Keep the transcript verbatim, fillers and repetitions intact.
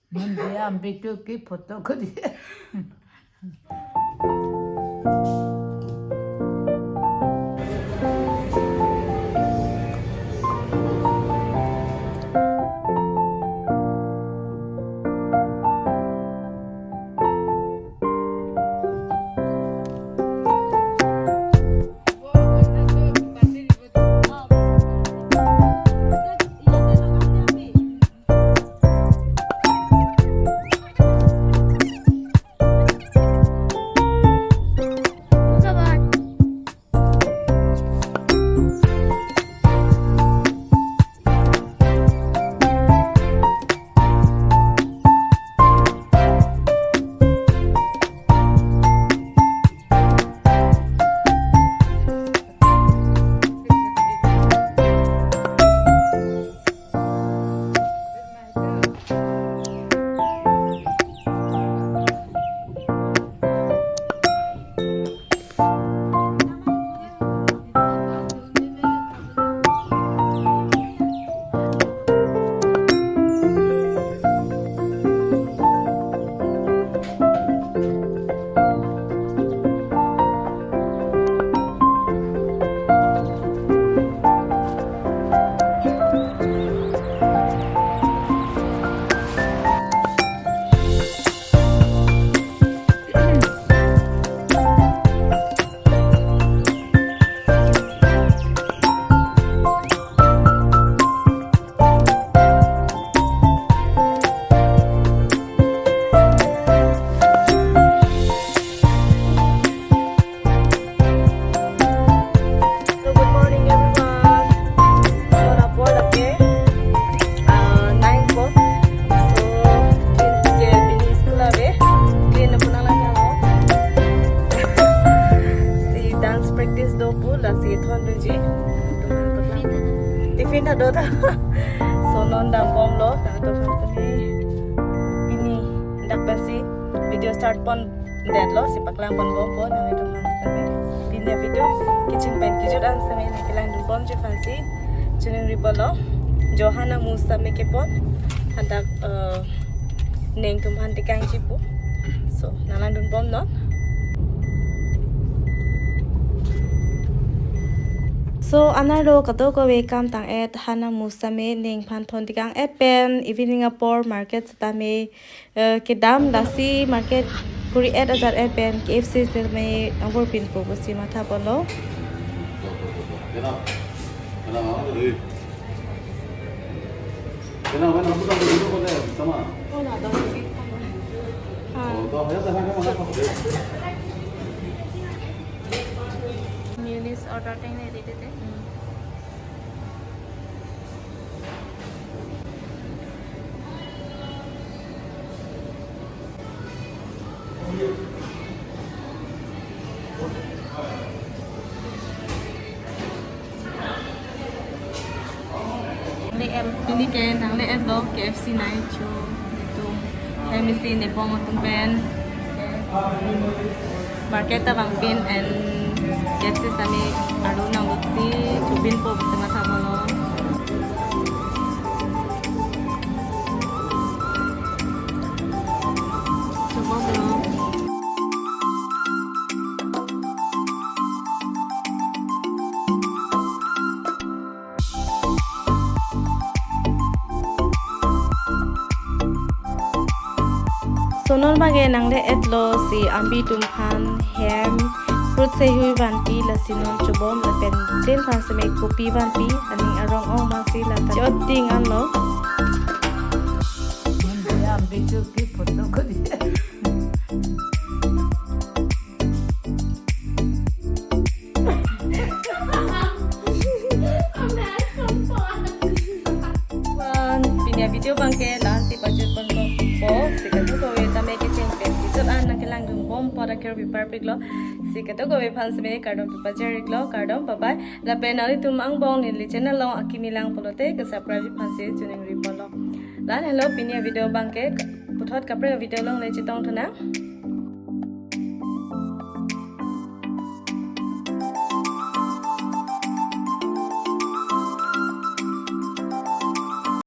Nonke ambi tu ke photo ko di. So, good morning, everyone. Ora por lake, ah, nine po. So, ke pini school ave. Clean na punang lang ho. Si dance practice do pu lasi thondunji. Tiffin ta do ta. So, non dambomlo, nangtum aphan si pini dak pensi video start pondetlo, si paklang ponbom po nangtum aphan sitame. Pini video kecheng pen kejut an sitame nangkelangdunbomji aphansi choningri ponlo. Jo han amu sitame kepon, hadak, eh, neng atum aphan tekangji pu. So, nanglangdunbomnon. So, anerlo kadokave akam tang-et, han amu sitame neng aphan thon tekang-et pen, evening apor market sitame, eh, kedam, lasi market kuri-et ajat-et pen K F C sitame angbor pinpo pusi matha ponlo. Mayonnaise order tengne di tete. Nangle-et, pini ke nangle-etlo K F C nai cho netum. Hem isi nepong atum pen. Market ta vangpin and K F C sitame arlo nangloksi chobinpo pusi matha ponlo. Chobomlo. So non bangke nangle-etlo si ambi atum aphan hem, fruit sehui vanpi, lasi non chobom lapen din aphan sitame kopi vanpi, aning arong ong abangsi lata chot ding anlo. Ambi tu ke photo ko di. Wan, pini avideo bangke la-ansi pajut ponpo, si kadokave tame kecheng pen kejut an nangkelangdunbom apot akirpi parpiklo, si kadokave aphan sitame kardom pajir-iklo, kardom, bye bye. Lapen nanglitum angbong neli channel along akimi lang pulote ke subscribe aphansi choningri ponlo. La-an helo pini avideo bangke, puthot kaprek avideo along le chetongthunang.